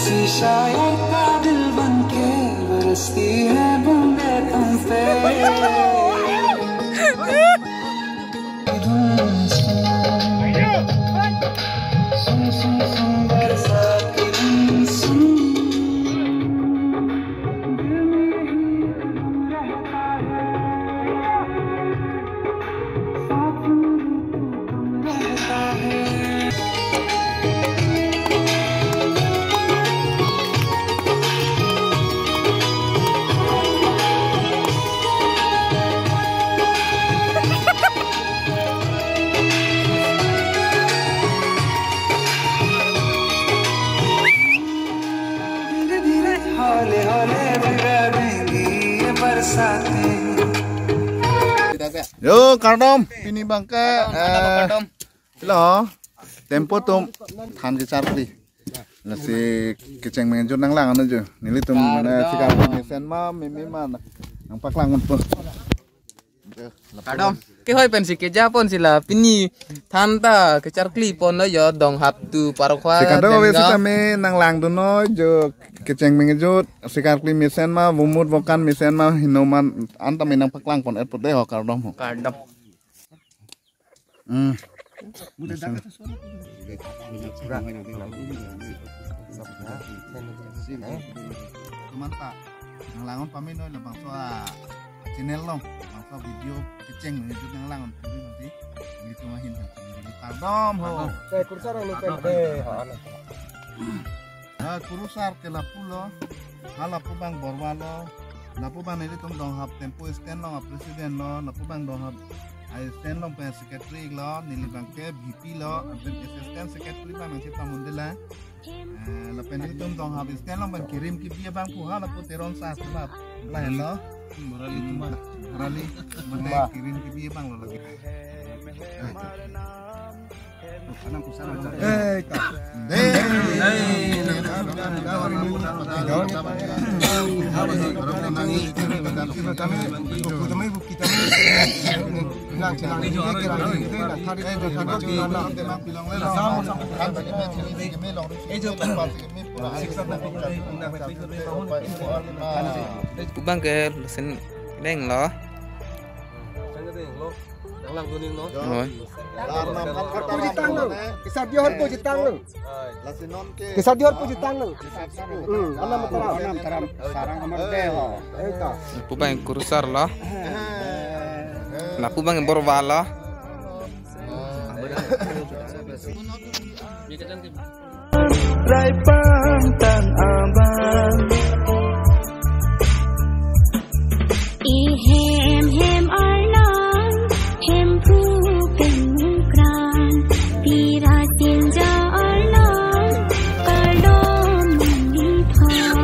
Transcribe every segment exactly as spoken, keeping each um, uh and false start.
शायद बादल बन के बरसती है बूंदें तुम पे। सुन, सुन, सुन, बरसात के दिन सुन। दिल में ही तुम रहता है, साथ में ही तुम रहता है। धीरे धीरे, हौले हौले भिगा देंगी ये बरसातें। Yo, kardom, pini abangke, kardom, eh, kardom. Lo, tempo atum than kecharkli. Lasi kecheng mengjut nanglang anu jo. Nelitum, eh, kardom. Sikar mesen ma, meme ma, nangpaklang un po. Kardom. Kehoi pensi keja ponsi la pini than ta kecharkli ponlo jo, Donghap tu Parokhowa. Si kardom, Demgaon. Sitame nanglangdunnon jo, kecheng mengjut, sikar kli mesen ma, vomut vokan mesen ma, hinoman an tame nangpaklang pon-et pute ho, kardom ho. Kardom. Hmm. Tumanta nanglang un pamenoi labangso a-channel along, labangso video kecheng mengjut nanglang un pamenoi nanti. Nelitum ahin nanti kardom ho. Eh, kurusar ini kan. Eh, ha, anak. Ah, kurusar ke lapulo. Ha lapu abang Borwa lo. Lapu abang nelitum Donghap tempo stand along a-president lo. Lapu abang Donghap a-stand along pen secretary lo. Neli abangke V P lo. Anpen assistant secretary abang nangchetong un-edetlo. Eh, lapen nelitum Donghap stand along pen kirim kebi abang pu ha lapu Teron Sar kelap. Lahenlo. Morali cuma. Morali. Mane kirim kebi abang lo lake. Eh, ka. Eh. Abangke lesen denglo. Oi. Pu chetanglo. Kisa dior pu chetanglo. Kisa dior pu chetanglo. Hmm, anam taram. Anam taram. Sarang amar de ho. Eh, ta. Pu abang kurusar lo. Lapu abang Borwa lo. Rai pangtang abang. Ihem hem arnam, Hemphu pen Mukran, pira sinja arnam, kardom nangli phan.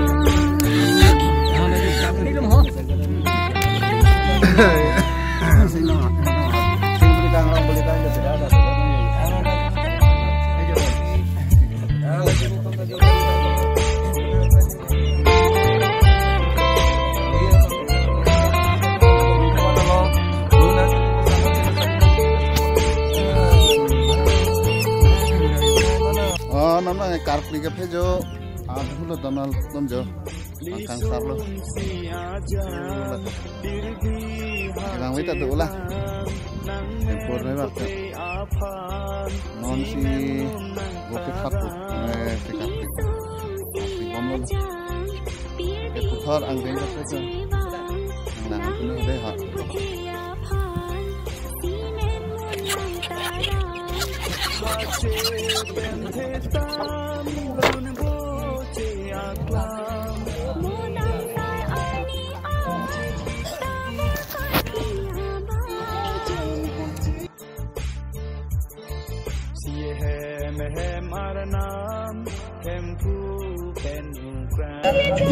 Oh, namna karkli ke phejo. Ah, hulo Donald Trump jo. Angkang sarlo. Lang wita do lah. Tempur ne bak. Non si gopi khat tu. Eh, si khat tu. Si bom lo. Eh, puthor ang deng khat tu. Nang tu ne dei ha.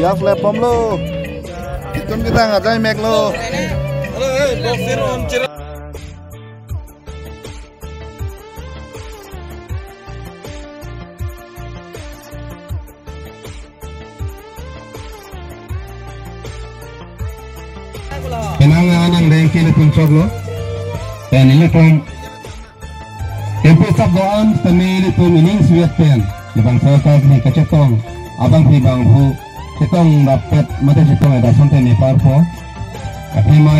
Ya, flap bom lo. Itum kita ngajai mek lo. Penang anang deng ke ilitum choklo. Pen ilitum tempo sap do-an tame ilitum ining swiat pen. Labangso karkli kachetong Abangphu bangphu chetong dapet mate chetong eda sonte ne parpo. Athema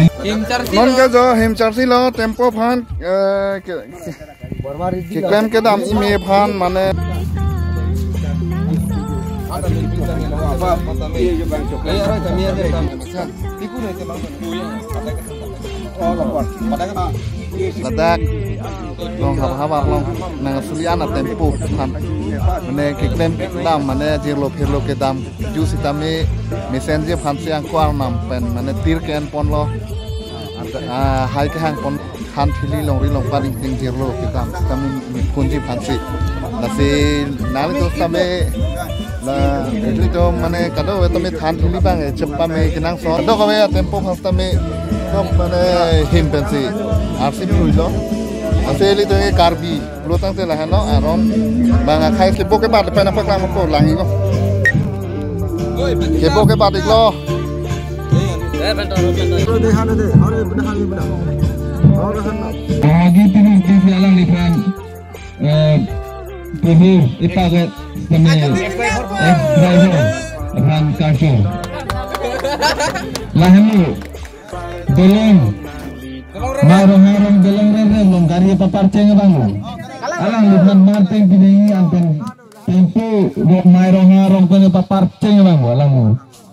non ke jo him charsi lo tempo aphan, eh, ke, keklem kedam imi aphan mane. Ladak long hap hap long nang sulian a tempo aphan mane keklem kedam mane jirlo phirlo kedam ju sitame mesenji aphan si angko arnam pen mane tir ke-en ponlo, ah, hai kehang pon than thili longri longpat ingting jirlo kedam sitame kunji aphan si. Lasi nangli to sitame la itu to mane kado tame than thili bang e chepame kenangsot. Kado kave a tempo aphan sitame to mane him pensi arsi phuilo. Lasi ili to Karbi lo tangte lahenlo arong bang akhai si bo ke bat pen apa klang ko lang iko. Ke bo ke bat iklo. Agi pini di alangliphan, eh, puhu ipaget sitame ex driver aphan karcho. Lahenlo Dolong Mairong Harong Dolong Rere along gari paparcheng abang lo. Alangliphan marteng pini anpen tempo Mairong Harong pen paparcheng abang lo alanglo.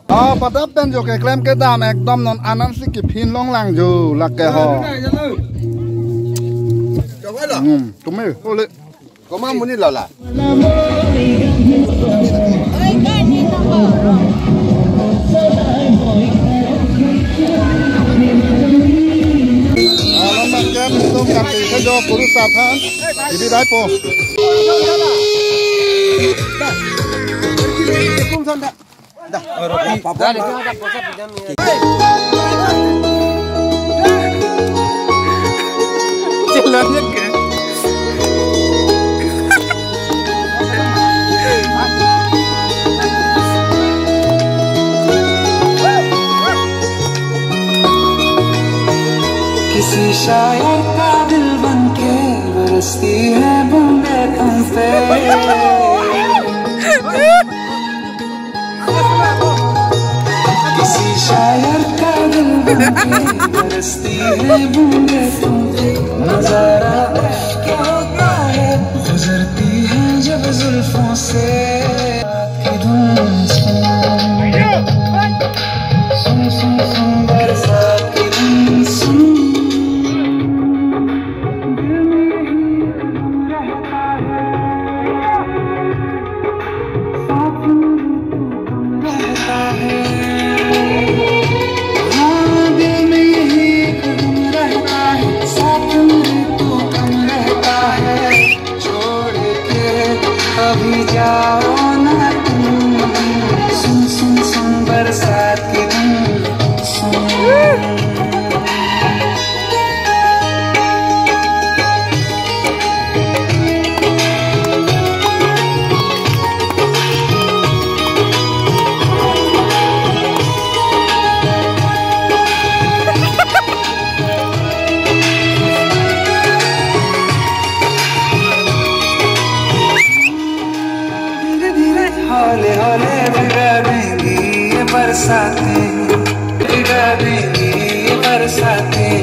Oh, padap dan jo keklem kedam ekdom non anam si kephin long lang jo lake ho. Hmm, tumi, ole. Koma muni lala. Alam makan tum kati ke jo kurus aphan. Ibi dai po. Dah. Dah. किसी शायर का दिल बनके बरसती है बूंदें तुम पे। किसी शायर का दिल बनके बरसती है बूंदें तुम पे। नजारा क्या होता है, गुजरती है जब जुल्फों से। सुन, सुन, सुन, बरसात की धुन सुन। अभी जाओ ना तुम। सुन, सुन, सुन, बरसात की धुन सुन। धीरे धीरे हौले हौले भिगा देंगी ये बरसातें, भिगा देंगी ये बरसातें।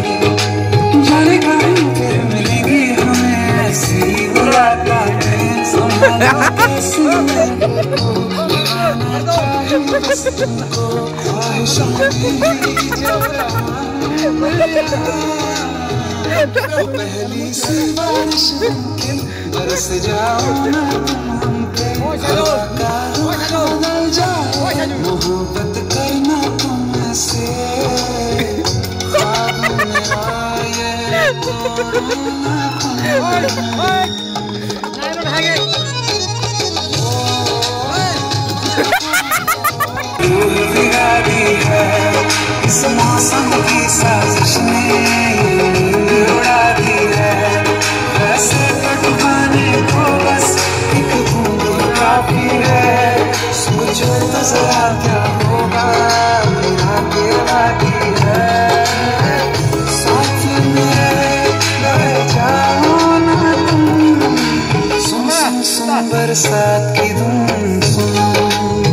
जाने कहाँ फिर मिलेंगी हमें ऐसी मुलाकातें। संभालो कैसे ख्वाहिशों की जब पहली सी बारिश बन के बरस जाओ ना तुम हम पे। हवा का रुख बदल जाए, मोहब्बत करना तुमसे। ख्वाब में आए तो रोना तुम। रूह भिगा दी है इस मौसम की साजिश ने, नींद उड़ा दी है। वैसे तो डुबाने को बस एक बूंद काफी है। सोचो तो जरा क्या होगा, आगे बाकी है। साथ में रह जाओ ना तुम। सुन, सुन, सुन, बरसात की धुन सुन।